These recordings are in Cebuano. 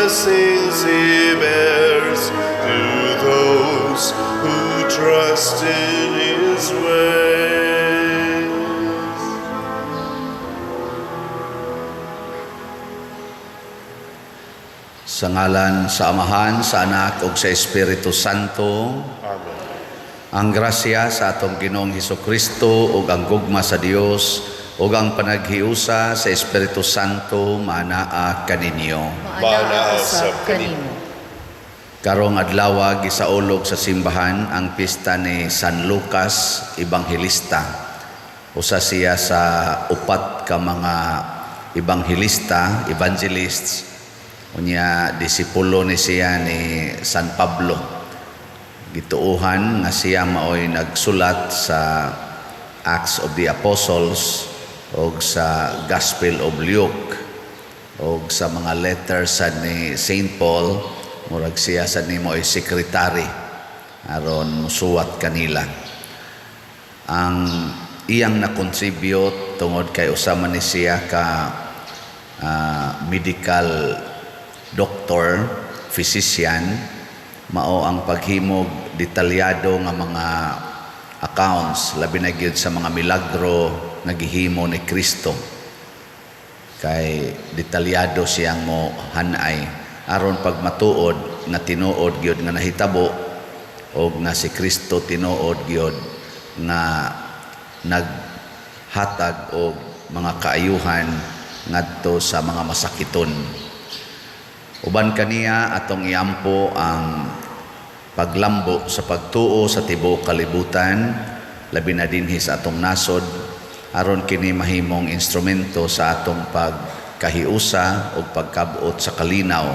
Blessings he bears to those who trust in his ways. Sa ngalan sa Amahan, sa Anak ug sa Espiritu Santo. Amen. Ang grasya sa atong Ginoong Hesukristo ug ang gugma sa Dios ug ang panaghiusa sa Espiritu Santo maanaa kaninyo. Maanaa sab kanimo. Karong adlaw gisaulog sa simbahan ang pista ni San Lucas Ebanghelista. Usa siya sa upat ka mga ebanghelista, evangelists. Unya disipulo ni siya ni San Pablo. Gituohan nga siya maoy nagsulat sa Acts of the Apostles og sa Gospel of Luke og sa mga letters sa ni Saint Paul. Murag siya sa nimo ay secretary aron musuwat kanila. Ang iyang na-contribute tungod kay usa man ni siya ka medical doctor, physician, mao ang paghimog detalyado nga mga accounts, labi na gyud sa mga milagro nga gihimo ni Kristo. Kay detalyado siyang mo hanay aron pag matuod nga tinuod gyud nga nahitabo og nga si Kristo tinuod gyud nga naghatag og mga kaayuhan ngadto sa mga masakiton. Uban kaniya atong iampo ang paglambo sa pagtuo sa tibuok kalibutan, labi na dinhi sa atong nasod, aron kini mahimong instrumento sa atong pagkahiusa ug pagkabot sa kalinaw.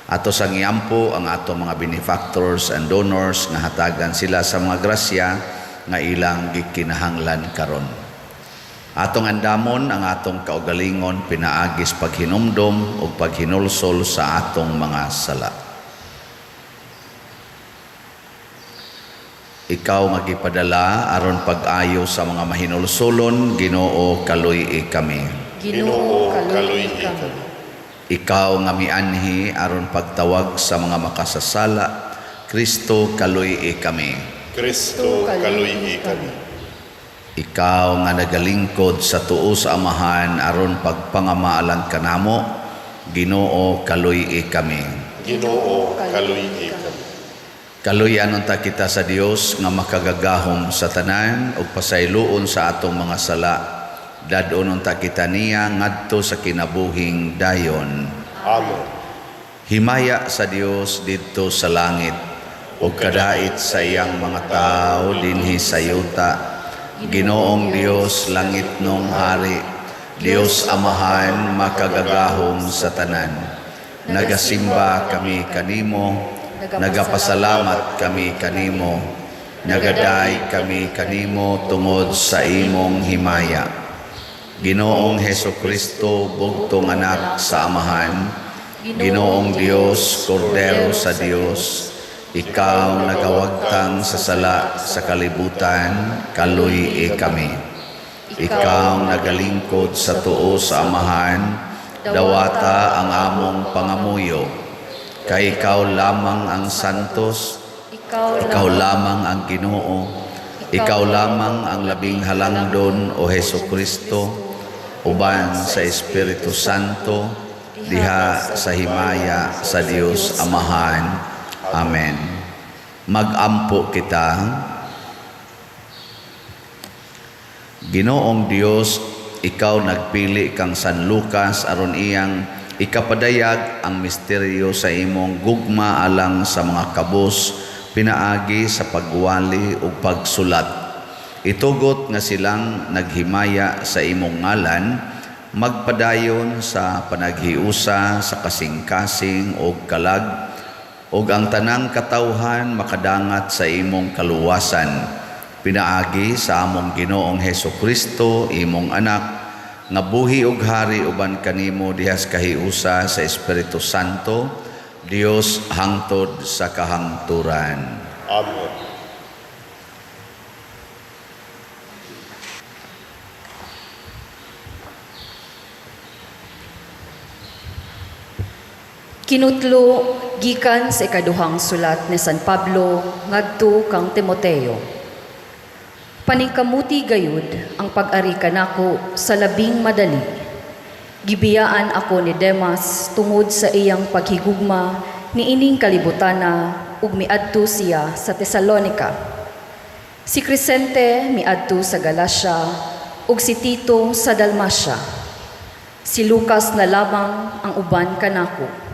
Ato sang iampo ang atong mga benefactors and donors nga hatagan sila sa mga grasya nga ilang gikinahanglan karon. Atong andamon ang atong kaugalingon pinaagis paghinumdom ug paghinulsol sa atong mga sala. Ikaw nga gipadala aron pag-ayo sa mga mahinulsolon, Ginoo, kaluy-i kami. Ginoo, kaluy-i kami. Ikaw nga mianhi aron pagtawag sa mga makasasala, Kristo, kaluy-i kami. Kristo, kaluy-i kami. Ikaw nga nagalingkod sa tuo sa Amahan aron pagpangamaalan kanamo, Ginoo, kaluy-i kami. Ginoo, kaluy-i kami. Kaluyan unta kita sa Dios nga makagagahom sa tanan ug pasayloon sa atong mga sala. Dad-on unta kita niya ngadto sa kinabuhing dayon. Amen. Himaya sa Dios didto sa langit ug kadait sa iyang mga tawo dinhi sa yuta. Ginoong Dios, langit nong hari, Dios Amahan makagagahom sa tanan. Nagasimba kami kanimo, nagapasalamat kami kanimo, nagaday kami kanimo tungod sa imong himaya. Ginoong Hesukristo, bugtong anak sa Amahan, Ginoong Dios, Kordero sa Dios, ikaw nagawagtang sa sala sa kalibutan, kaluy-i kami. Ikaw nagalingkod sa tuo sa Amahan, dawata ang among pangamuyo. Kay ikaw lamang ang santos, ikaw lamang ang Ginoo, ikaw lamang ang labing halangdon, o Hesukristo, uban sa Espiritu Santo, diha sa himaya sa Dios Amahan. Amen. Magampo kita. Ginoong Dios, ikaw nagpili kang San Lucas aron iyang ikapadayag ang misteryo sa imong gugma alang sa mga kabus pinaagi sa pagwali ug pagsulat. Itugot nga silang naghimaya sa imong ngalan, magpadayon sa panaghiusa sa kasing-kasing ug kalag, ug ang tanang katawhan makadangat sa imong kaluwasan. Pinaagi sa among Ginoong Hesukristo, imong anak, nga buhi ug hari uban kanimo dihas kahiusa sa Espiritu Santo, Dios hangtod sa kahangturan. Amen. Kinutlo gikan sa ikaduhang sulat ni San Pablo ngadto kang Timoteo. Paningkamuti gayud ang pag-ari kanako sa labing madali. Gibiyaan ako ni Demas tungod sa iyang paghigugma niining kalibutana ug miadto siya sa Tesalonica. Si Crescente miadto sa Galacia ug si Tito sa Dalmacia. Si Lucas na lamang ang uban kanako.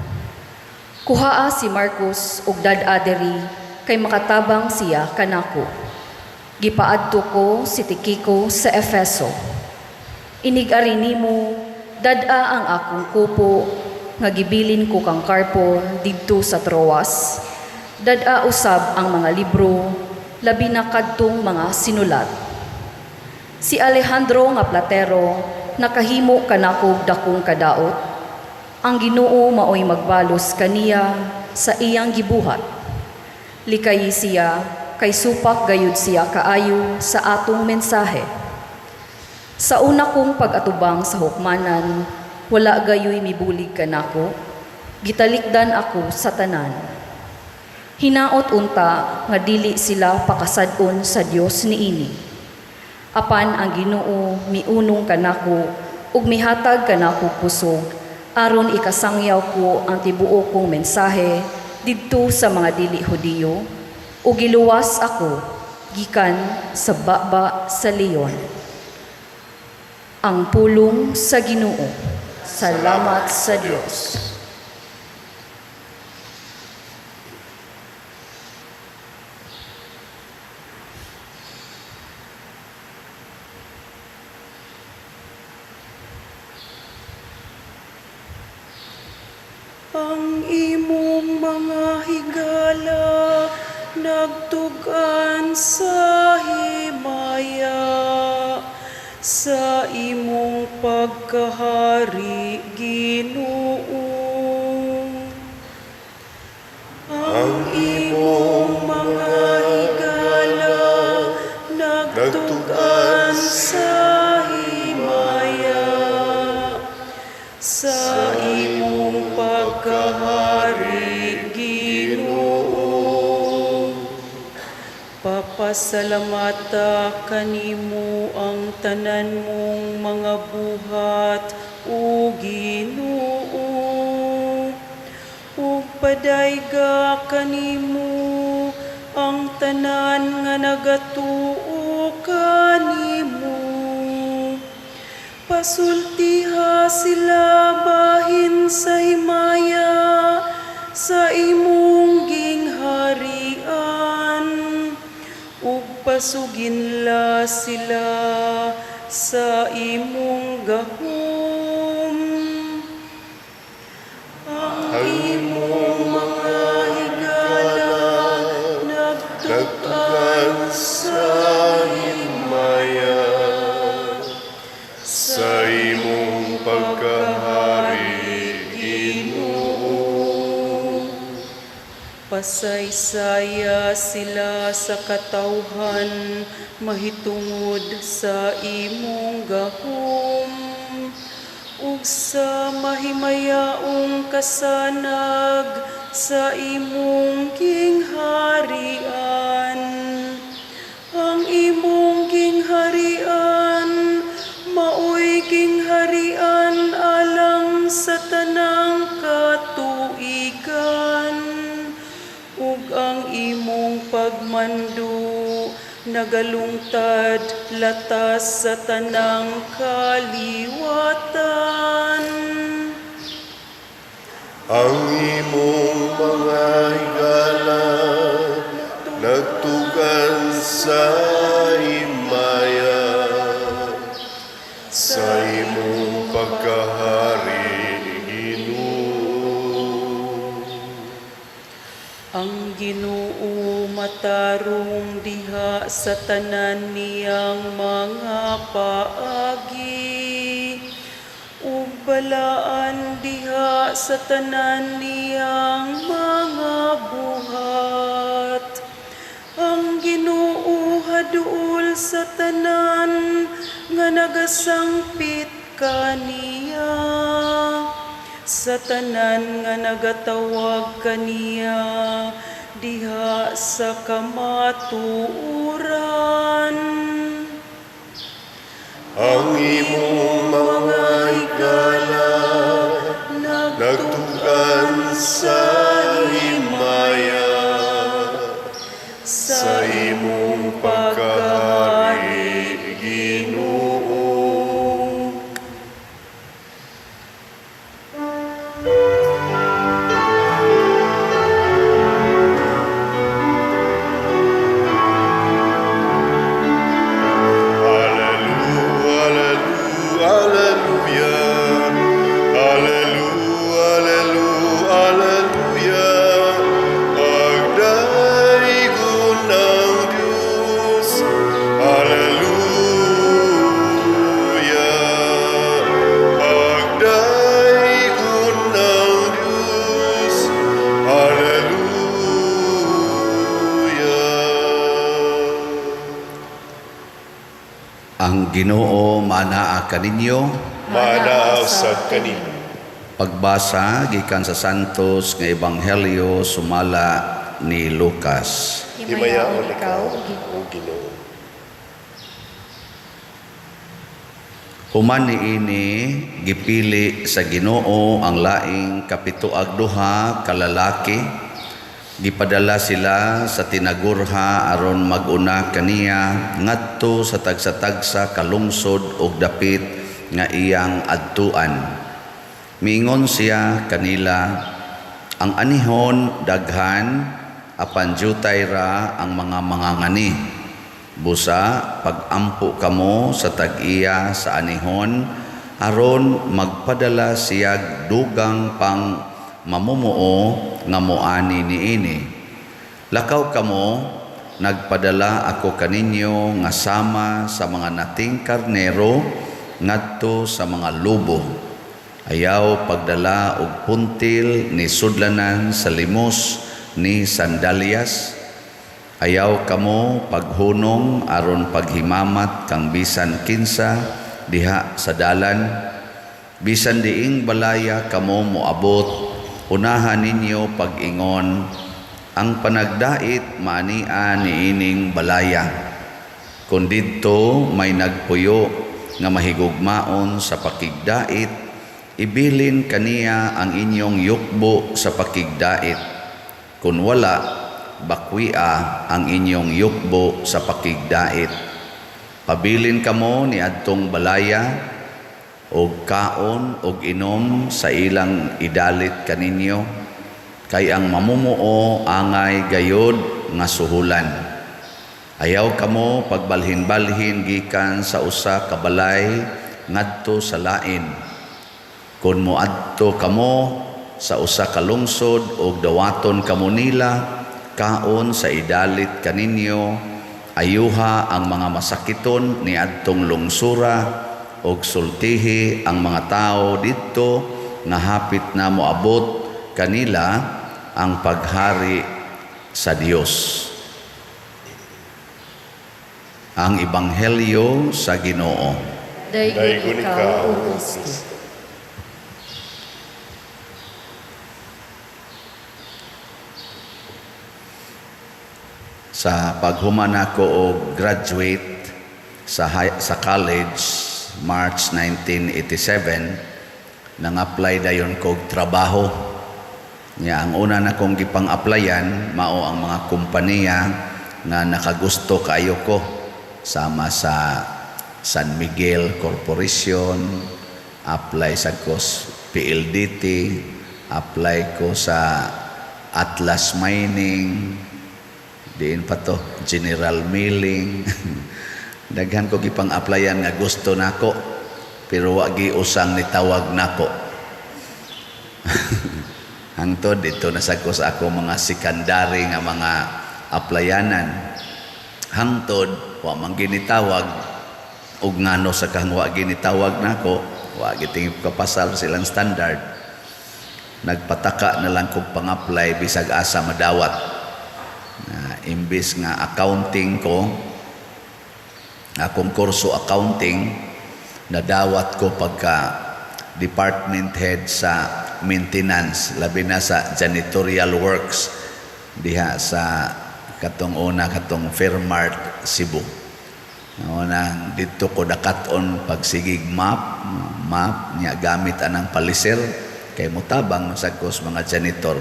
Kuhaa si Marcos ug dad-a diri kay makatabang siya kanako. Gipaadto ko si Tikiko sa Efeso. Inig-ari nimo, dad-a ang akong kupo nga gibilin ko kang Carpo didto sa Troas. Dad-a usab ang mga libro, labi na kadtong mga sinulat. Si Alejandro nga platero nakahimo kanako dakong kadaot. Ang Ginoo maoy magbalos kaniya sa iyang gibuhat. Likayi siya kay supak gayud siya kaayo sa atong mensahe. Sa una kong pag-atubang sa hukmanan, wala gayoy mibulig kanako, gitalikdan ako sa tanan. Hinaot unta nga dili sila pakasad-on sa Dios niini. Apan ang Ginoo miunong kanako ug mihatag kanako kusog aron ikasangyaw ko ang tibuok kong mensahe didto sa mga dili Hudiyo ug giluwas ako gikan sa baba sa leon. Ang pulong sa Ginoo. Salamat sa Dios. Ang imong mga higala nagtug-an sa himaya, sa imong pagkahari, Ginoo. Ang imong mga higala nagtug-an sa himaya, sa imong pagkahari, Ginoo. Papasalamata kanimo ang tanan mong mga buhat, o Ginoo. Ug padayga kanimo ang tanan nga nagatuo kanimo. Pasultiha sila bahin sa himaya sa imong gingharian, ug pasuginla sila sa imong gahom. Ang imong mga higala nagtug-an sa himaya, sa imong pagkahari, Ginoo. Pasaysaya sila sa katawhan mahitungod sa imong gahom, ug sa mahimayaong kasanag sa imong gingharian. Ang imong gingharian maoy gingharian alang sa tanang katuigan, ug ang imong pagmando nagalungtad latas sa tanang kaliwatan. Ang imong mga higala nagtug-an sa himaya, sa imong pagkahari, Ginoo. Ang Ginoo matarong diha sa tanan niyang mga paagi, ug balaan diha sa tanan niyang mga buhat. Ang Ginoo haduol sa tanan nga nagasangpit kaniya. sa tanan nga nagatawag kaniya diha sa kamatuoran. Ang imong mga higala nagtukan sa himaya sa imong pagkahari, Ginoo. Alleluia, alleluia, alleluia, alleluia, alleluia. Pagdaygon ang Diyos. Alleluia. Pagdaygon ang Diyos. Alleluia. Ang Ginoo manaa kaninyo. Manaa sad kanimo. Pagbasa gikan sa Santos nga Ebanghelyo sumala ni Lucas. Himayaon ikaw, O Ginoo. Human niini, gipili sa Ginoo ang laing 72 ka lalaki. Gipadala sila sa tinagurha aron mag-una kaniya ngadto sa tagsa-tagsa ka lungsod og dapit nga iyang adtuan. Miingon siya kanila, ang anihon daghan, apan jutay ra ang mga mangangani. Busa pagampo kamo sa tag-iya sa anihon aron magpadala siyag dugang pang mamumuo nga moani niini. Lakaw kamo, nagpadala ako kaninyo nga sama sa mga nating karnero ngadto sa mga lobo. Ayaw pagdala og puntil ni sudlanan sa limos ni sandalyas. Ayaw kamo paghunong aron paghimamat kang bisan kinsa diha sa dalan. Bisan diing balaya kamo moabot, unahan ninyo pag-ingon, ang panagdait maania niining balaya. Kun didto may nagpuyo nga mahigugmaon sa pakigdait, ibilin kaniya ang inyong yukbo sa pakigdait. Kun wala, bakwia ang inyong yukbo sa pakigdait. Pabilin kamo ni adtong balaya og kaon og inom sa ilang idalit kaninyo, kay ang mamumuo angay gayod nga suhulan. Ayaw kamo pagbalhin-balhin gikan sa usa ka balay ngadto sa lain. Kun moadto kamo sa usa ka lungsod og dawaton kamo nila, kaon sa idalit kaninyo, ayuha ang mga masakiton niadtong lungsura og sultihi ang mga tawo didto nga hapit na moabot kanila ang paghari sa Dios. Ang Ebanghelyo sa Ginoo. Daygon Daygon ikaw, ikaw, O O Kristo. Kristo. Sa paghuman ako og graduate sa college March 1987, nang-apply dayon kog trabaho. Nya ang una na kong gipang-applyan mao ang mga kompanya nga nakagusto kaayo ko, sama sa San Miguel Corporation, apply sa ko PLDT, apply ko sa Atlas Mining, diin pa to, General Milling. Daghan ko gipang-applyan nga gusto nako, pero wa gi usang nitawag nako. Hangtod dito na sad ko sa ako mga secondary nga mga applyanan. Hangtod wa man ginitawag, ug ngano sa kang wa ginitawag nako, wa gitingib kapasal silang standard. Nagpataka na lang kog pang-apply bisag asa madawat. Na imbis nga accounting ko, akong kurso accounting, nadawat ko pagka department head sa maintenance, labi na sa janitorial works diha sa katong una, katong Fairmart Cebu. Nang didto ko dakat-on pagsigig mop, mop niya, gamit anang paliser kay mutabang sa ko sa mga janitor.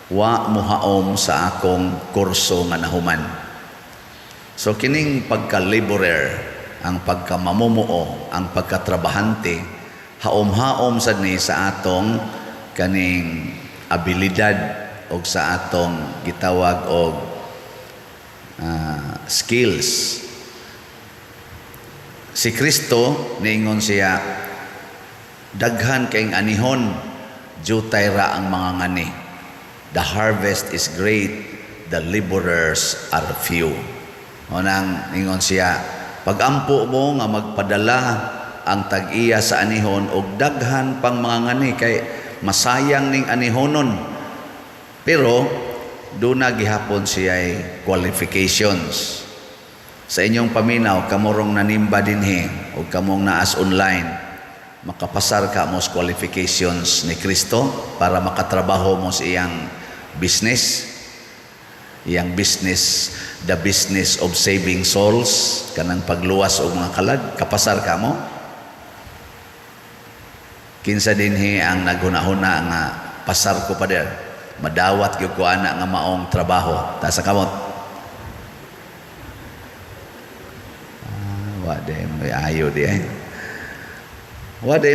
Wa muhaom sa akong kurso nga nahuman. So kining pagka-laborer, ang pagkamamumuo, ang pagkatrabahante, haom-haom sad ni sa atong kaning abilidad og sa atong gitawag og skills. Si Kristo niingon siya, "Daghan kayong anihon, jutay ra ang mga ngani." The harvest is great, the laborers are few. O nang ingon siya, "Pagampo mo nga magpadala ang tag-iya sa anihon og daghan pang mga ngani kay masayang ning anihonon." Pero duna gihapon siya qualifications. Sa inyong paminaw, kamurong nanimba dinhi o kamong naas online, makapasar ka mo sa qualifications ni Kristo para makatrabaho mo sa iyang business? Iyang business, the business of saving souls, kanang pagluwas og mga kalag, kapasar ka mo? Kinsa dinhi ang naghuna-huna nga pasar ko, pader, madawat gyud ko ana nga maong trabaho? Taas sa kamot. Ah, wa day mo ayo di ay. Wa day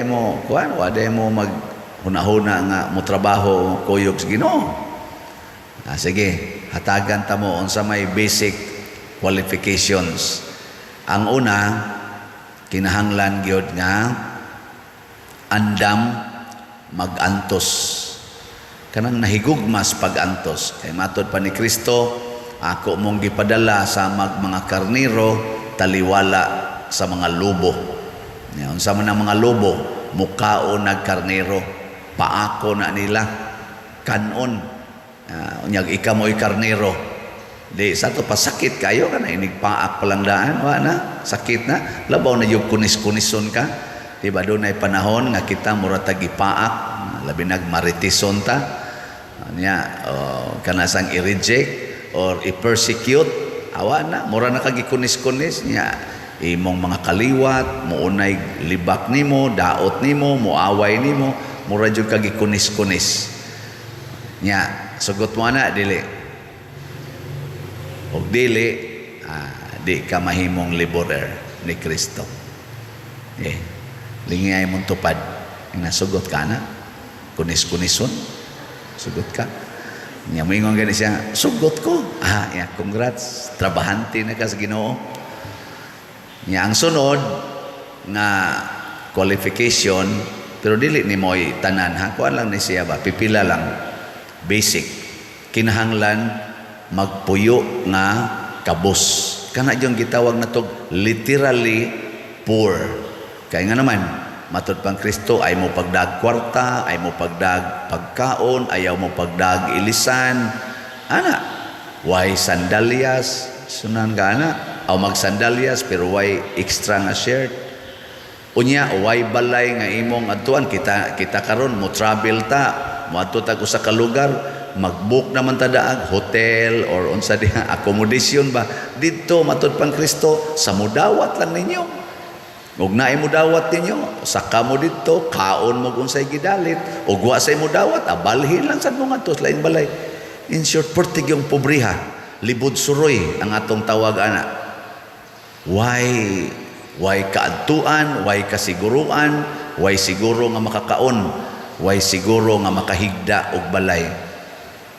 mo kuan, wa day mo mag hunahuna nga mo trabaho kuyog sa Ginoo. Ah, sige, hatagan ta mo unsa may basic qualifications. Ang una, kinahanglan gyud nga andam magantos. Kanang nahigugmas pag-antos. Kay matod pa ni Kristo, "Ako mong gipadala sa mag mga karnero taliwala sa mga lobo." Ya, unsa man ang mga lobo? Mukaon nag karnero, paako na nila, kanon. Unyag ika mo'y karnero. Di sa to pasakit kayo ka na inig paak palang daan, wa na, sakit na. Labaw na yung kunis-kunison ka. Di ba doon ay panahon nga kita mura tag gipaak, labi nag maritison ta. Nya, oh, kanasang i-reject or i-persecute, awa na, mura na kag gikunis-kunis nya imong mga kaliwat, muunay libak nimo, daot nimo, muaway nimo, mura jud kag gikunis-kunis. Nya, sugot mo na dili? Og dili, di ka mahimong laborer ni Kristo. Eh, lingay mong tupad. Nasugot ka na. Kunis-kunison. Sugot ka. Nya moingon gani siya, "Sugot ko." Ah, ya, congrats. Trabahante na ka sa Ginoo. Nya ang sunod nga qualification, pero dili ni mo'y tanan ha, kuan lang ni siya ba, pipila lang, basic. Kinahanglan magpuyo nga kabos. Kana yung gitawag na tog literally poor. Kaya nga naman, matod pang Kristo, ay mo pagdag kwarta, ay mo pagdag pagkaon, ayaw mo pagdag ilisan. Ana, why sandalyas? Sunan ka ana? Aw magsandalyas pero why extra nga shirt? Unya, why balay nga imong adtuan? Kita kita karon mo travel ta, moadto tag usa ka lugar, mag-book naman ta daag hotel or unsa diha accommodation ba. Didto matod pang Kristo, sa mudawat lang ninyo. Ug naay mudawat ninyo, saka mo didto, kaon mo kung unsay gidalit, ug wa say mudawat, abalhin lang sad mo ngadto sa laing balay. In short, pertig yung pobriha, libod suroy ang atong tawag ana. Why kaadtuan, why kasiguruan, why siguro nga makakaon, why siguro nga makahigda og balay,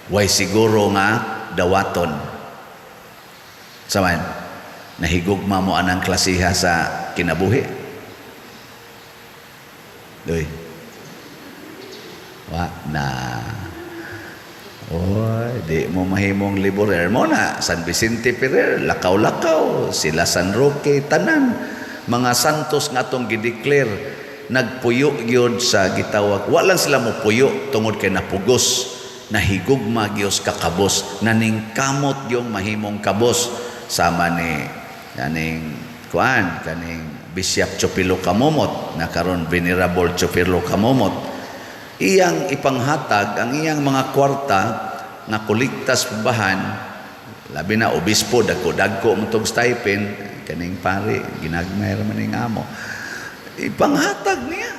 why siguro nga dawaton. Saman, nahigugma mo anang klasiha sa kinabuhi? Doy. Wa na. Oy, di mo mahimong laborer mo na. San Vicente Ferrer, lakaw-lakaw, sila San Roque, tanan. Mga santos nga atong gideclare, nagpuyo gyud sa gitawag. Wa lang sila mo puyo tungod kay napugos, nahigugma gyud kakabos, naningkamot yung mahimong kabos. Sama ni kaning kuan, kaning Bishop Chopilo Camomot, na karon Venerable Chopilo Camomot. Iyang ipanghatag ang iyang mga kwarta nga kolektas bahan, labi na obispo, dagko-dagko mo tog stipend, kaning pare ginagmay ra man ning amo. Ipanghatag niya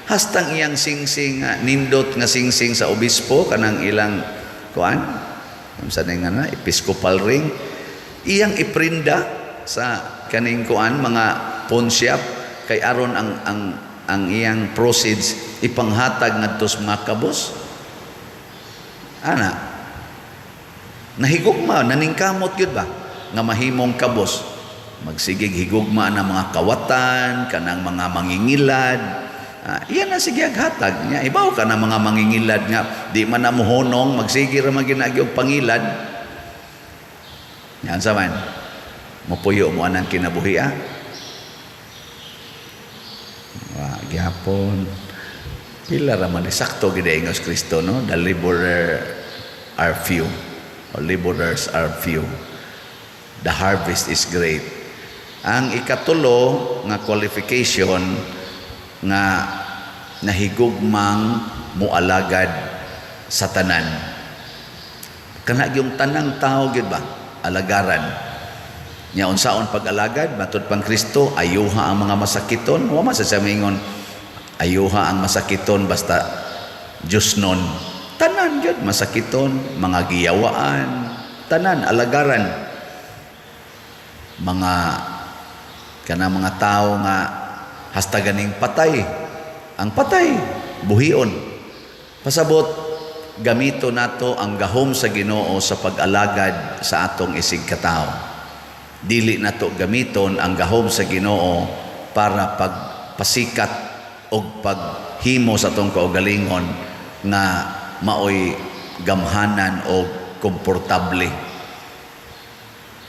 hastang iyang singsing, nindot nga singsing sa obispo, kanang ilang kuan unsa ning nga episcopal ring, iyang iprinda sa kaning kuan mga pawn shop kay aron ang iyang proceeds ipanghatag ngadto sa mga kabos. Ana, nahigugma, naningkamot gyud ba nga mahimong kabos, magsigig higugma na mga kawatan, kanang mga mangingilad. Iyan na sige hatag niya. Ibaw ka na mga mangingilad nga di man na muhonong, magsige ra man ginagi og pangilad. Yan sa man mopuyo mo anang kinabuhi ah. Wa gyapon. Pila ra man sakto gid ingos Kristo, no? The laborer are few, or laborers are few. The harvest is great. Ang ikatulo nga qualification nga nahigugmang mualagad sa tanan. Kana yung tanang tao gyud ba alagaran. Nya unsaon pag-alagad matud pang Kristo, ayuha ang mga masakiton. Wa man sa siya mingon ayuha ang masakiton basta Diyos nun. Tanan gyud masakiton, mga giyawaan, tanan alagaran. Mga kana mga tao nga hasta ganing patay, ang patay buhion. Pasabot gamito nato ang gahom sa Ginoo sa pag-alagad sa atong isig katawo. Dili nato gamiton ang gahom sa Ginoo para pagpasikat og paghimo sa atong kaugalingon nga maoy gamhanan o komportable.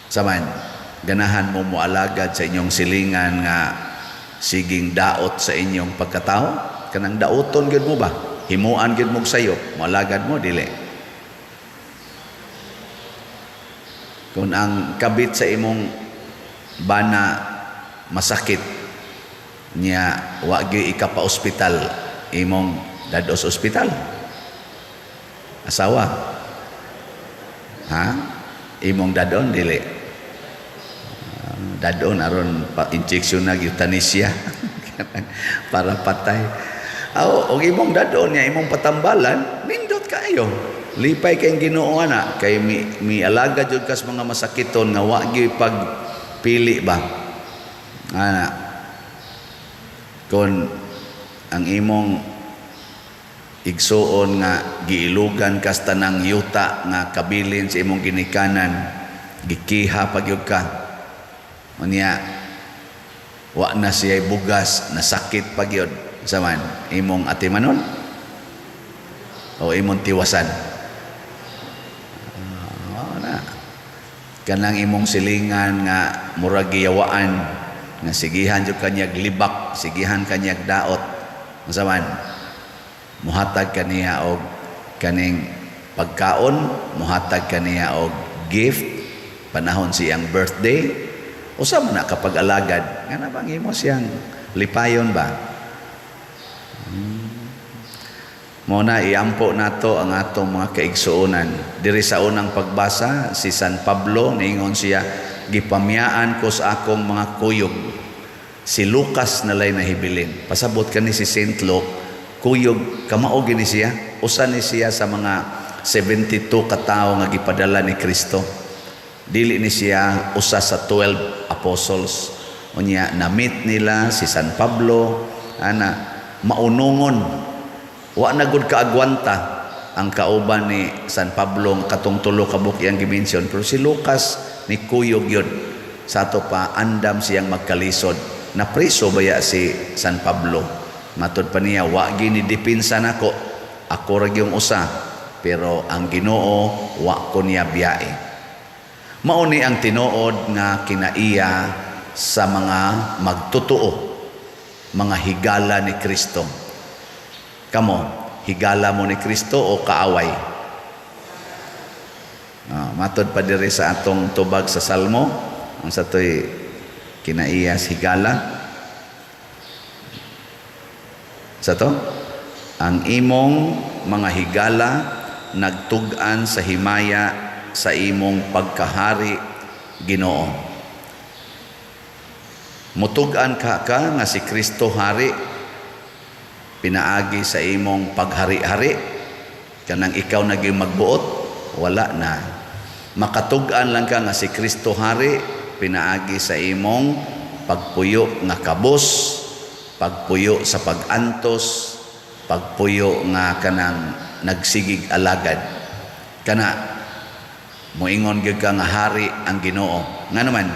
Saman, ganahan mo moalagad sa inyong silingan nga siging daot sa inyong pagkatao? Kanang daoton gyud mo ba? Himuan gyud mo sayop, moalagad mo dili. Kung ang kabit sa imong bana masakit niya, wa gyud ikapa-ospital, imong dados ospital. Asawa. Ha? Imong dadon dili. Dadon aron pa injection na euthanasia para patay. Aw, og imong dadon niya imong patambalan, nindot kaayo. Lipay kay Ginoo ana kay mialaga jud kas mga masakiton nga wa gyud pagpili ba. Ana, kon ang imong igsuon nga giilugan kas tanang yuta nga kabilin sa imong ginikanan, gikiha pagyud ka. Unya wa na siya bugas, nasakit pagyud saman imong atimanon o imong tiwasan. Na. Kanang imong silingan nga murag giyawaan nga sigihan jud kanyag libak, sigihan kanyag daot. Unsa man? Muhatag kaniya og kaning pagkaon, muhatag kaniya og gift panahon siyang birthday. Usa man na kapag alagad, nga na bang imo siyang lipayon ba? Mo na iampo nato ang atong mga kaigsuonan. Diri sa unang pagbasa, si San Pablo niingon siya, gipamiyaan ko sa akong mga kuyog. Si Lucas nalay nahibilin. Pasabot kani si Saint Luke, kuyog kamao gini siya. Usa ni siya sa mga 72 katawo nga gipadala ni Kristo. Dili ni siya usa sa 12 apostles. Unya na-meet nila si San Pablo, ana maunungon. Wa na gud kaagwanta ang kauban ni San Pablo nga katong tulo ka buok iyang gimension, pero si Lucas ni kuyog yun. Sa ato pa andam siyang magkalisod. Napriso baya si San Pablo. Matod pa niya, wa gini dipinsa nako. Ako ra gyung usa, pero ang Ginoo wa ko niya biyae. Mao ni ang tinuod nga kinaiya sa mga magtotoo, mga higala ni Kristo. Kamo, higala mo ni Kristo o kaaway? Matod pa diri sa atong tubag sa Salmo, ang sa to'y kinaiyas higala. Sa to? Ang imong mga higala nagtug-an sa himaya sa imong pagkahari, Ginoo. Mutug-an ka nga si Kristo hari pinaagi sa imong paghari-hari, kanang ikaw naging magbuot, wala na. Makatug-an lang ka nga si Kristo hari pinaagi sa imong pagpuyo nga kabos, pagpuyo sa pag-antos, pagpuyo nga kanang nagsigig alagad. Kana moingon gyud ka nga hari ang Ginoo. Nga naman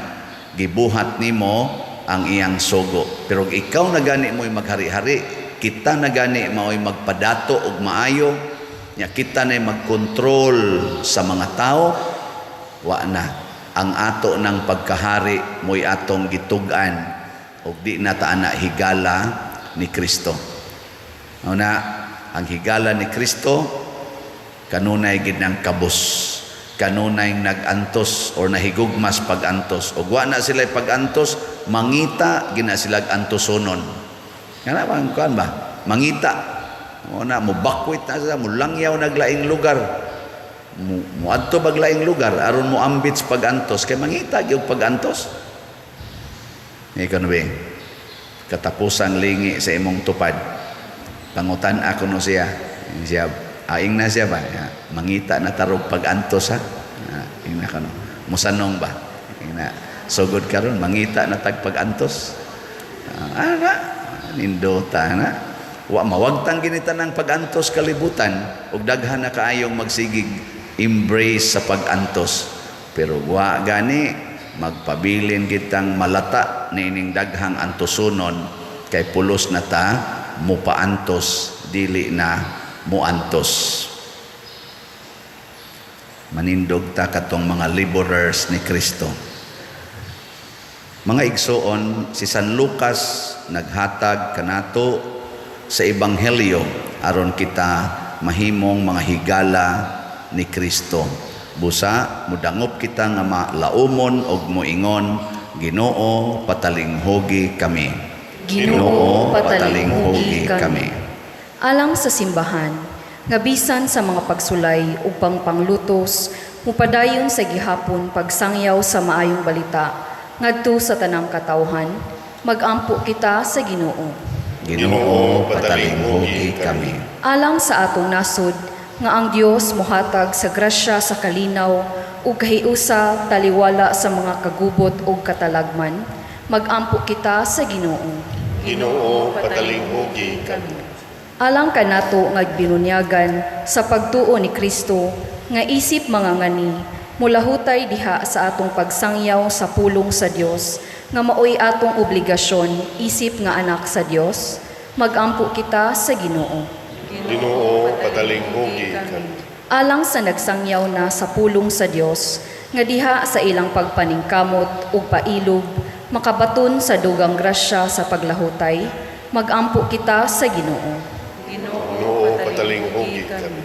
gibuhat nimo ang iyang sugo. Pero ikaw na gani mo'y maghari-hari, kita na gani mao'y magpadato og maayo, nya kita na magkontrol sa mga tao, wa na. Ang ato ng pagkahari mo'y atong gitug-an og di na ta ana higala ni Kristo. Una, ang higala ni Kristo kanunay gid ng kabos, kanunay nag-antos or nahigugmas pag-antos. Og wa na sila pag-antos, mangita gina sila antosonon. Nga bang kuan ba? Mangita. Mo na mo bakwit na sila, mo langyaw naglaing lugar. Muadto bag laing lugar aron mo ambit sa pag-antos kay mangita gyud pag-antos. Ikaw na ba? Katapusang lingi sa imong tupad. Pangutan ako no siya. Siya, aing na siya ba? Ya, mangita na tarog pag-antos ha. Ing na kano. Musanong ba? Ing na. Sugod karon mangita na tag pag-antos. Ana, nindota na. Wa mawagtang ginita ng pag-antos kalibutan ug daghan na kaayong magsigig embrace sa pag-antos. Pero wa gani magpabilin kitang malata niining daghang antosonon kay pulos na ta mupaantos, dili na muantos. Manindog ta katong mga laborers ni Kristo. Mga igsoon, si San Lucas naghatag kanato sa ebanghelyo aron kita mahimong mga higala ni Kristo. Busa mudangop kita nga malaumon og moingon, Ginoo, patalinghugi kami. Ginoo, patalinghugi kami. Alang sa simbahan, nga bisan sa mga pagsulay ug pangpanglutos, mupadayon sa gihapon pagsangyaw sa maayong balita ngadto sa tanang katawhan, magampo kita sa Ginoo. Ginoo, patalinghugi kami. Alang sa atong nasod, nga ang Dios mohatag sa grasya sa kalinaw ug kahiusa taliwala sa mga kagubot ug katalagman, magampo kita sa Ginoo. Ginoo, patalinghugi kami. Alang kanato nga binunyagan sa pagtuo ni Kristo nga isip mga ngani mulahutay diha sa atong pagsangyaw sa pulong sa Dios nga maoy atong obligasyon isip nga anak sa Dios, magampo kita sa Ginoo. Ginoo, patalinghugi kami. Alang sa nagsangyaw na sa pulong sa Dios nga diha sa ilang pagpaningkamot ug pailob makabaton sa dugang grasya sa paglahutay, magampo kita sa Ginoo. Ginoo, patalinghugi kami.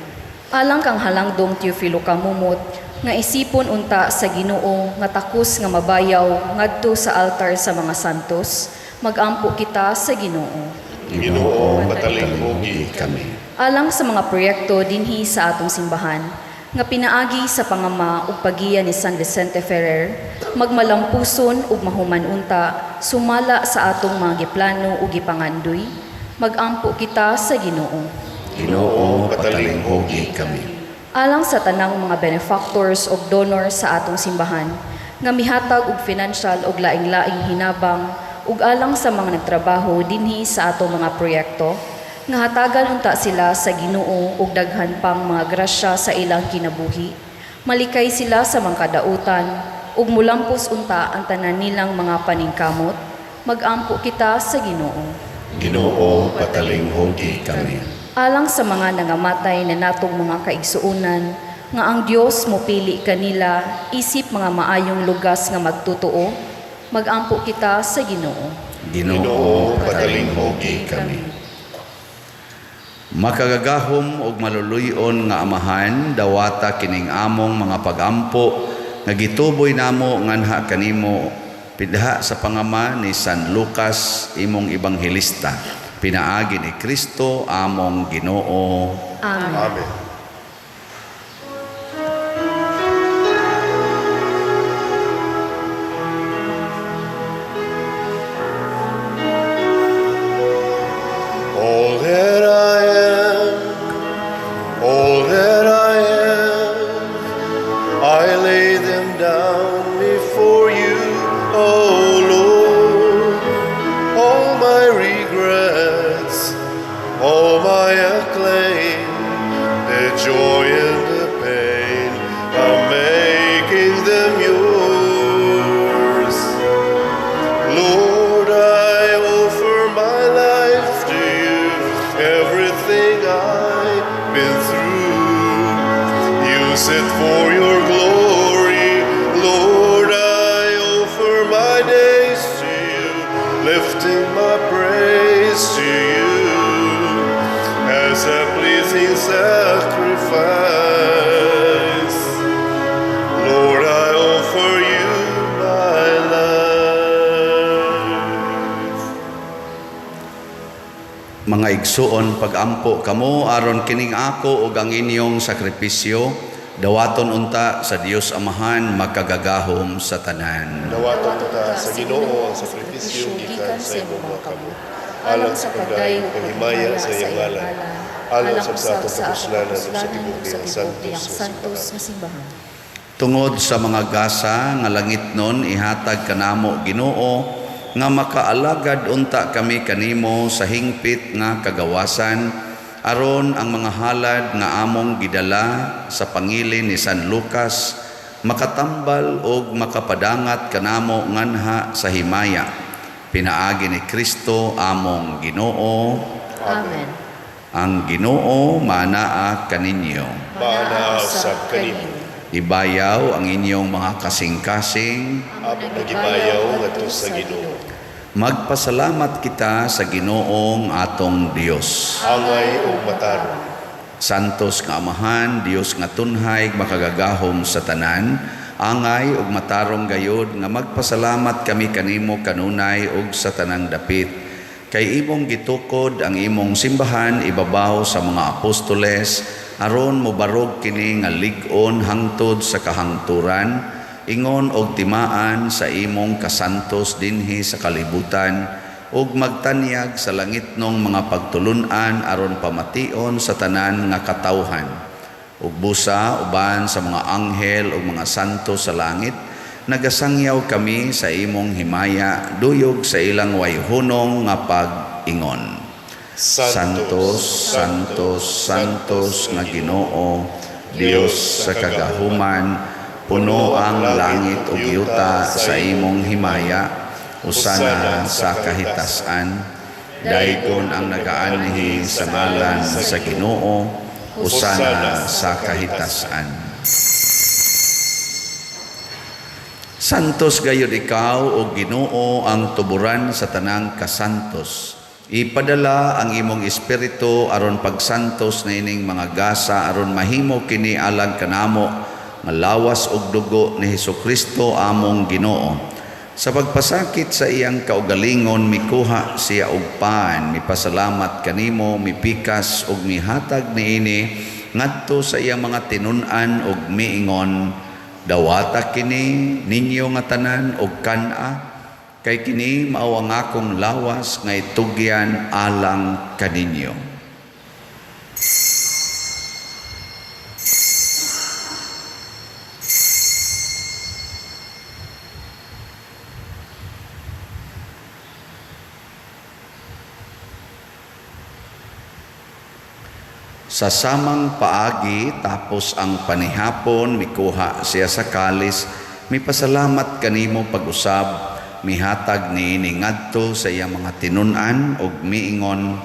Alang kang halangdong Teofilo Camomot nga isipon unta sa Ginoo nga takos nga mabayaw ngadto sa altar sa mga santos, magampo kita sa Ginoo. Ginoo, patalinghugi kami. Alang sa mga proyekto dinhi sa atong simbahan nga pinaagi sa pangama ug pagiya ni San Vicente Ferrer, magmalampuson ug mahuman unta sumala sa atong mga giplano ug gipangandoy, magampo kita sa Ginoo. Ginoo, patalinghugi kami. Alang sa tanang mga benefactors ug donors sa atong simbahan nga mihatag og financial ug laing-laing hinabang ug alang sa mga nagtrabaho dinhi sa atong mga proyekto nga hatagan unta sila sa Ginoo ug daghan pang mga grasya sa ilang kinabuhi, malikay sila sa mga kadautan ug mulampos unta ang tanan nilang mga paningkamot, magampo kita sa Ginoo. Ginoo, patalinghugi kami. Alang sa mga nangamatay na natong mga kaigsuonan, nga ang Dios mopili kanila isip mga maayong lugas nga magtotoo, magampo kita sa Ginoo. Ginoo, patalinghugi kami. Makagagahom og maluluy-on nga Amahan, dawata kining among mga pagampo nga gituboy namo nganha kanimo pidha sa pangama ni San Lucas imong ebanghelista. Pinaagi ni Kristo among Ginoo. Amen. Amen. All that I am, all that I am, I lay them down before you, oh Lord. All my regrets, all my acclaim, the joy and the pain, I'm making them yours. Lord, I offer my life to you, everything I've been through. Use it for your glory. Lord, I offer my days to you, lifting my praise to you as a pleasing sacrifice. Lord, I offer you my life. Mga igsuon, pag-ampo kamo aron kining ako ug ang inyong sakripisyo dawaton unta sa Dios Amahan makagagahom sa tanan. Dawaton ta sa Ginoo ang sakripisyo gikan sa imong mga kamot, alang sa pagdaig ug paghimaya sa iyang ngalan, alang sa atong kapuslanan ug sa tibuok niyang santos nga simbahan. Tungod sa mga gasa nga langitnon ihatag kanamo, Ginoo, nga makaalagad unta kami kanimo sa hingpit nga kagawasan, aron ang mga halad nga among gidala sa pangilin ni San Lucas makatambal og makapadangat kanamo nganha sa himaya, pinaagi ni Kristo among Ginoo. Amen. Ang Ginoo manaa kaninyo. Maanaa usab kanimo. Ibayaw ang inyong mga kasing-kasing. Among nagibayaw ngadto sa Ginoo. Magpasalamat kita sa Ginoong atong Dios. Angay ug matarong. Santos nga Amahan, Dios nga tunhay, makagagahom sa tanan, angay ug matarong gayod nga magpasalamat kami kanimo kanunay ug sa tanang dapit. Kay imong gitukod ang imong simbahan ibabaw sa mga apostoles, aron mobarog kini nga lig-on hangtod sa kahangturan, ingon og timaan sa imong kasantos dinhi sa kalibutan, ug magtanyag sa langitnong mga pagtulun-an aron pamation sa tanan nga katawhan. Ug busa uban sa mga anghel ug mga santo sa langit, nagasangyaw kami sa imong himaya duyog sa ilang wayhunong nga pag-ingon. Santos, Santos, Santos nga Ginoo, Dios sa kagahuman, puno ang langit ug yuta sa imong himaya, usana sa kahitasan. Daygon ang nagaanhi sa ngalan sa Ginoo, usana sa kahitasan. Santos gayud ikaw o Ginoo, ang tuburan sa tanang kasantos. Ipadala ang imong espiritu aron pagsantos na ining mga gasa aron mahimo kini alang kanamo nga lawas ug dugo ni Hesukristo among Ginoo. Sa pagpasakit sa iyang kaugalingon mikuha siya og pan, mipasalamat kanimo, mipikas ug mihatag niini ngadto sa iyang mga tinun-an ug miingon, dawata kini ninyo nga tanan og kan-a, kay kini mao ang akong lawas nga itugyan alang kaninyo. Sa samang paagi, tapos ang panihapon, mikuha siya sa kalis, mipasalamat kanimo pag-usab, mihatag niini ngadto sa iyang mga tinun-an ug miingon,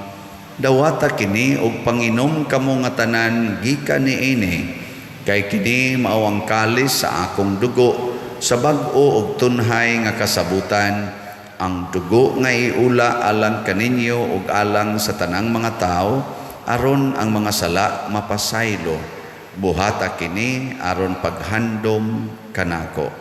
dawata kini ug panginom kamo nga tanan gikan niini, kay kini mao ang kalis sa akong dugo, sa bag-o ug tunhay nga kasabutan, ang dugo nga iula alang kaninyo ug alang sa tanang mga tawo, aron ang mga sala mapasaylo. Buhata kini aron paghandom kanako.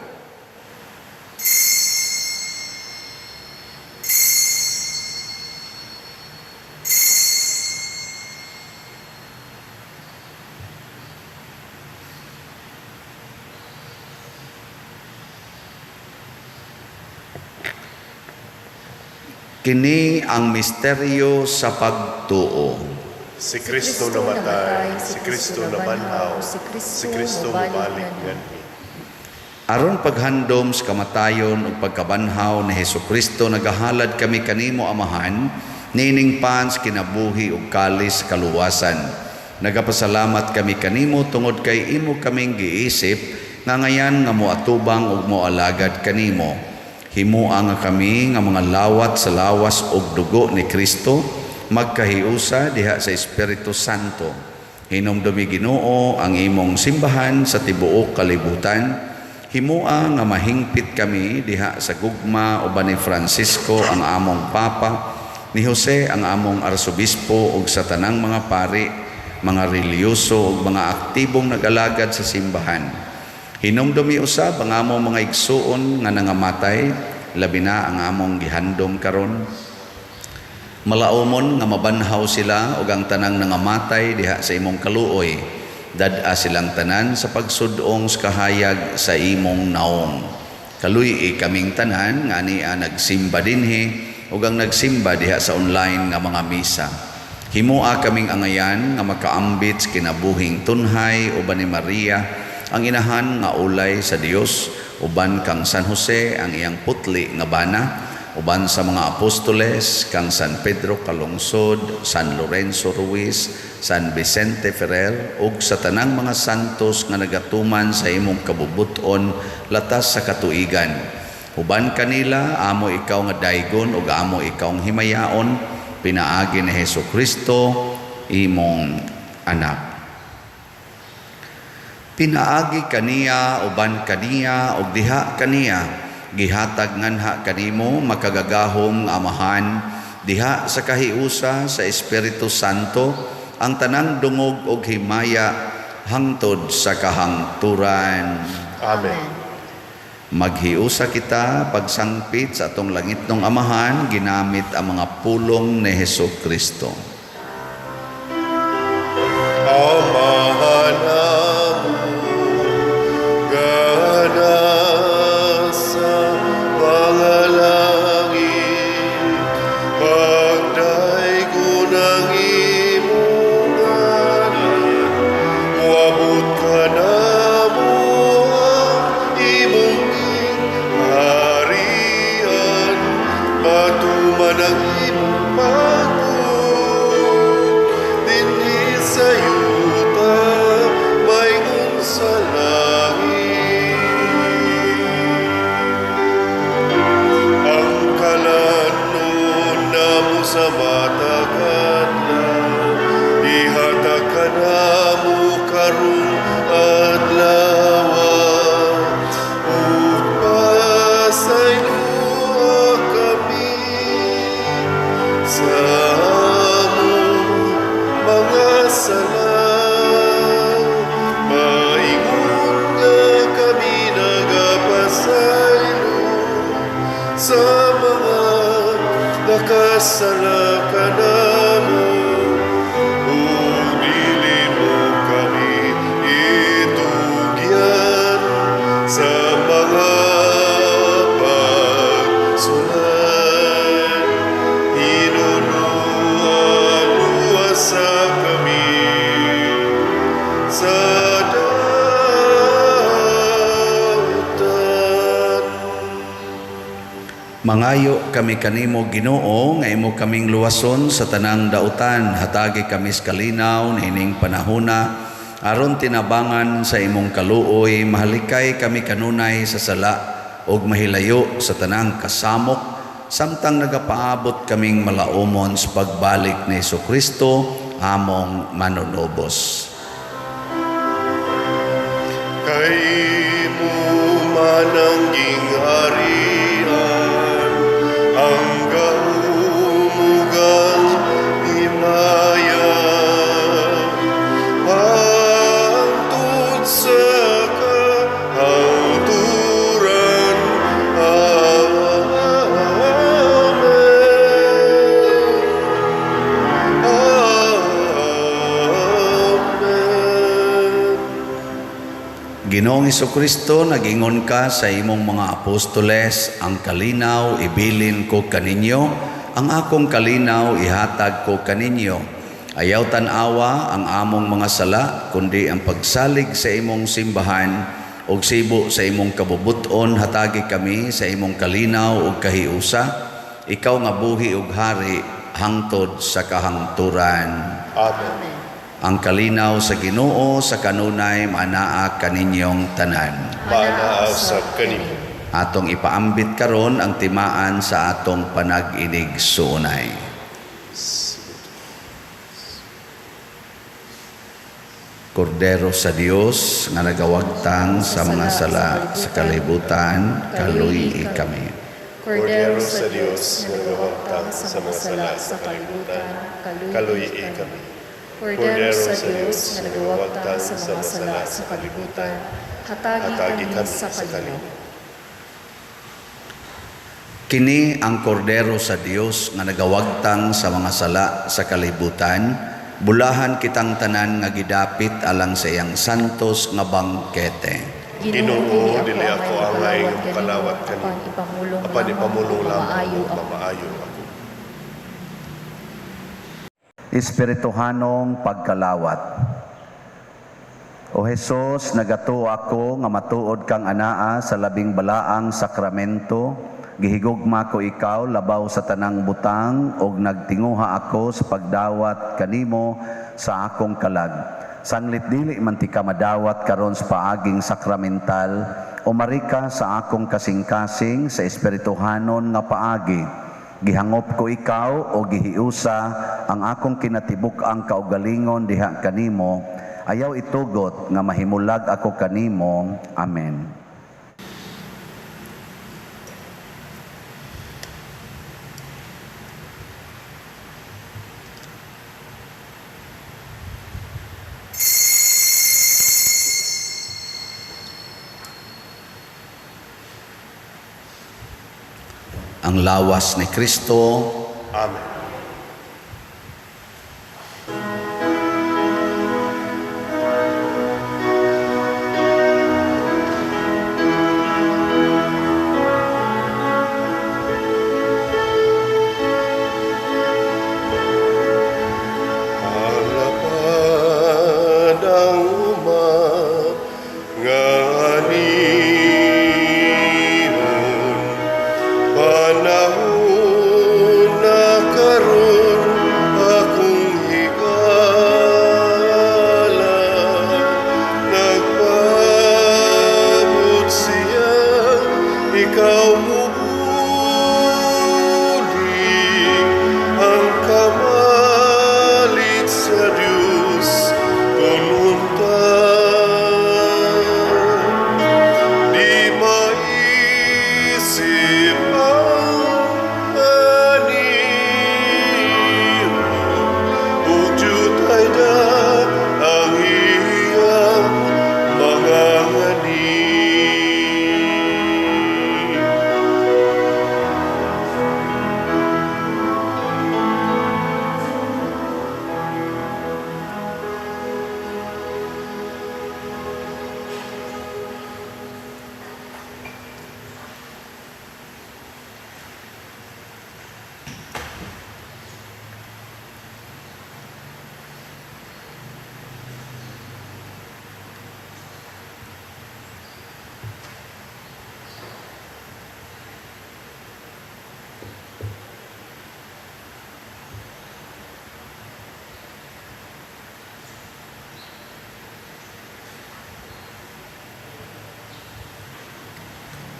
Kini ang misteryo sa pagtuo. Si Kristo namatay, si Kristo nabanhaw, si Kristo mobalik nganhi. Aron paghandom sa kamatayon ug pagkabanhaw ni Hesukristo, nagahalad kami kanimo, Amahan, niining pan sa kinabuhi ug kalis sa kaluwasan. Nagapasalamat kami kanimo tungod kay imo kaming giisip nga ngayan nga moatubang ug moalagad kanimo. Himoa nga kami nga mga lawat sa lawas ug dugo ni Kristo magkahiusa diha sa Espiritu Santo. Hinumdumi, Ginoo, ang imong simbahan sa tibuok kalibutan. Himoa nga mahingpit kami diha sa gugma uban ni Francisco ang among Papa, ni Jose ang among Arsobispo ug sa tanang mga pari, mga relihiyoso ug mga aktibong nag-alagad sa simbahan. Hinumdumi usab ang among mga igsuon nga nangamatay, labi na ang among gihandom karon. Malaumon nga mabanhaw sila ug ang tanang nangamatay diha sa imong kaluoy. Dad-a silang tanan sa pagsud-ong sa kahayag sa imong naong. Kaluy-i kaming tanan nga ania nagsimba dinhi ug ang nagsimba diha sa online nga mga misa. Himoa kaming angayan nga makaambit sa kinabuhing tunhay uban ni Maria ang inahan nga ulay sa Dios, uban kang San Jose ang iyang putli nga bana, uban sa mga apostoles, kang San Pedro Calungsod, San Lorenzo Ruiz, San Vicente Ferrer ug sa tanang mga santos nga nagatuman sa imong kabubut-on latas sa katuigan. Uban kanila amo ikaw nga daygon ug amo ikaw himayaon pinaagi ni Hesus Kristo imong anak. Pinaagi kaniya, uban kaniya ug diha kaniya, gihatag nganha kanimo, makagagahom nga Amahan, diha sa kahiusa sa Espiritu Santo, ang tanang dungog ug himaya hangtod sa kahangturan. Amen. Maghiusa kita pagsangpit sa atong langitnong Amahan ginamit ang mga pulong ni Hesus Kristo. Amahan amon nga nasa mga langit, pagdaygon ang imong ngalan, moabot kanamo ang imong gingharian, matuman ang imong pagbuot dinhi sa yuta maingon sa langit. Ang kalanon namo sa matag adlaw, ihatag kanamo karong adlaw, ug pasayloa kami sa among mga sala, maingon nga kami nagapasaylo sa mga nakasala kanamo, ug dili mo kami itugyan sa mga pagsulay. Hinunua, luwasa kami sa dautan. Mangayo kami kanimo, Ginoo, nga imo kaming luwason sa tanang dautan. Hatagi kami sa kalinaw niining panahona aron tinabangan sa imong kaluoy mahalikay kami kanunay sa sala ug mahilayo sa tanang kasamok samtang nagapaabot kaming malaumon sa pagbalik ni Kristo among manunubos. Kay imo man ang gingharian, ang gahom ug ang himaya, hangtod sa kahangturan. Amen. Amen. Ginoong Kristo, nagingon ka sa imong mga apostoles, "Ang kalinaw ibilin ko kaninyo, Ang akong kalinaw ihatag ko kaninyo. Ayaw tan-awa ang among mga sala, kundi ang pagsalig sa imong simbahan ug sibo sa imong kabubuton, hatagi kami sa imong kalinaw ug kahiusa. Ikaw nga buhi ug hari hangtod sa kahangturan. Amen. Ang kalinaw sa Ginoo sa kanunay maanaa kaninyong tanan. Maanaa sa kanimo. Atong ipaambit karon ang timaan sa atong panag-inig suunay. Kordero sa Dios nga nagawagtang sa mga sala sa kalibutan, kaluy kami. Kordero sa Dios nga nagawagtang sa mga sala sa kalibutan, kaluy kami. Kordero sa Dios nga nagawagtang sa mga sala sa kalibutan, hatagi kami sa kalinaw. Kini ang kordero sa Dios nga nagawagtang sa mga sala sa kalibutan, bulahan kitang tanan nga gidapit alang sa iyang santos nga bangkete. Ginoo, dili ako angay nga makalawat makalawat kanimo. Apan Apan ipamulong ipamulong lamang lamang ug ug mamaayo ako. Espirituhanong pagkalawat. O Hesus, nagatuo ako nga matuod kang anaa sa labing balaang sakramento. Gihigugma ko ikaw labaw sa tanang butang ug nagtinguha ako sa pagdawat kanimo sa akong kalag. Sanglit dili man ti ka madawat karon sa paaging sakramental, umarika sa akong kasing-kasing sa espirituhanon nga paagi. Gihangop ko ikaw o gihiusa ang akong kinatibuk-ang kaugalingon diha kanimo. Ayaw itugot nga mahimulag ako kanimo. Amen. Ang lawas ni Kristo. Amen. Alapad ang uma nga anihon, panahon na karon akong higala, nagpaabot siya, ikaw mubulig, ang kamalit sa Diyos tununta. Di maisip ang anihon, ug jutay na ang iyang mga ngani.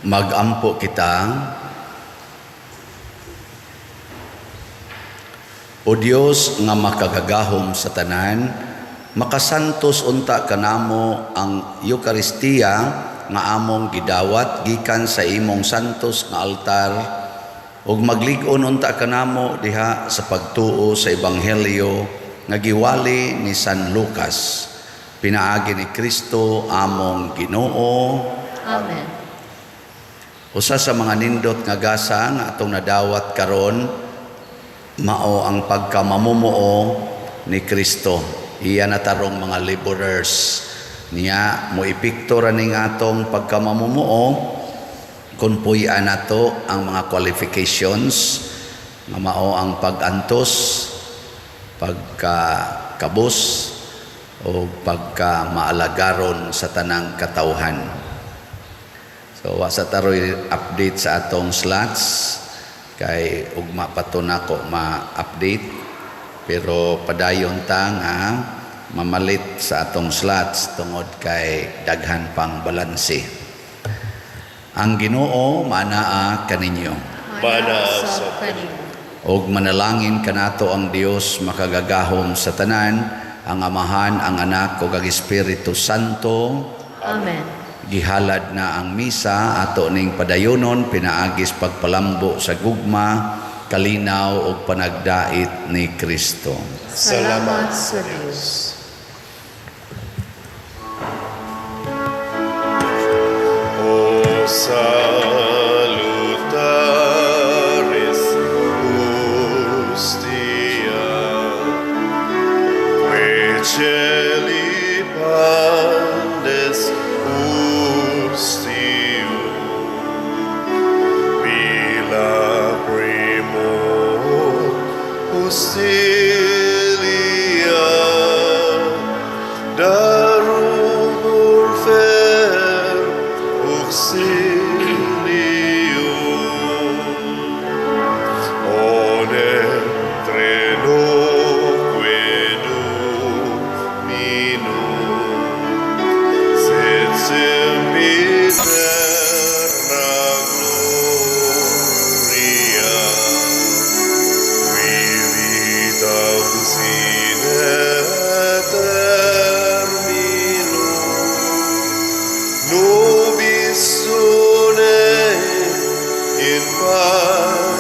Magampo kita. O Dios nga makagagahom sa tanan, makasantos unta kanamo ang Eukaristiya nga among gidawat gikan sa imong santos nga altar, ug maglig-on unta kanamo diha sa pagtuo sa Ebanghelyo nga giwali ni San Lucas, pinaagi ni Kristo among Ginoo. Amen. Usa sa mga nindot nga gasa nga atong nadawat karon mao ang pagkamamumuo ni Kristo. Iya na tarong mga laborers niya mo epekto ra ning atong pagkamamumuo kung puy-an nato ang mga qualifications. Nga mao ang pag-antos, pagkakabos o pagka maalagaron sa tanang katawhan. So wa sa ta roy update sa atong slots kay ugma pa to nako ma-update, pero padayon ta nga mamalit sa atong slots tungod kay daghan pang balanse. Ang Ginoo manaa kaninyo. Manaa usab kanimo. Og manalangin kanato ang Dios makagagahom sa tanan, ang Amahan, ang Anak ug ang Espiritu Santo. Amen. Gihalad na ang misa, ato ning padayonon pinaagis pagpalambo sa gugma, kalinaw ug panagdait ni Kristo. Salamat sa Dios. O salutaris hostia, qui celi pandes ustium, bila primo hostilia, darum fer auxilium, onem trenoque dominum, sed sempiterna gloria, qui vitam sine termino, nobis une in pace.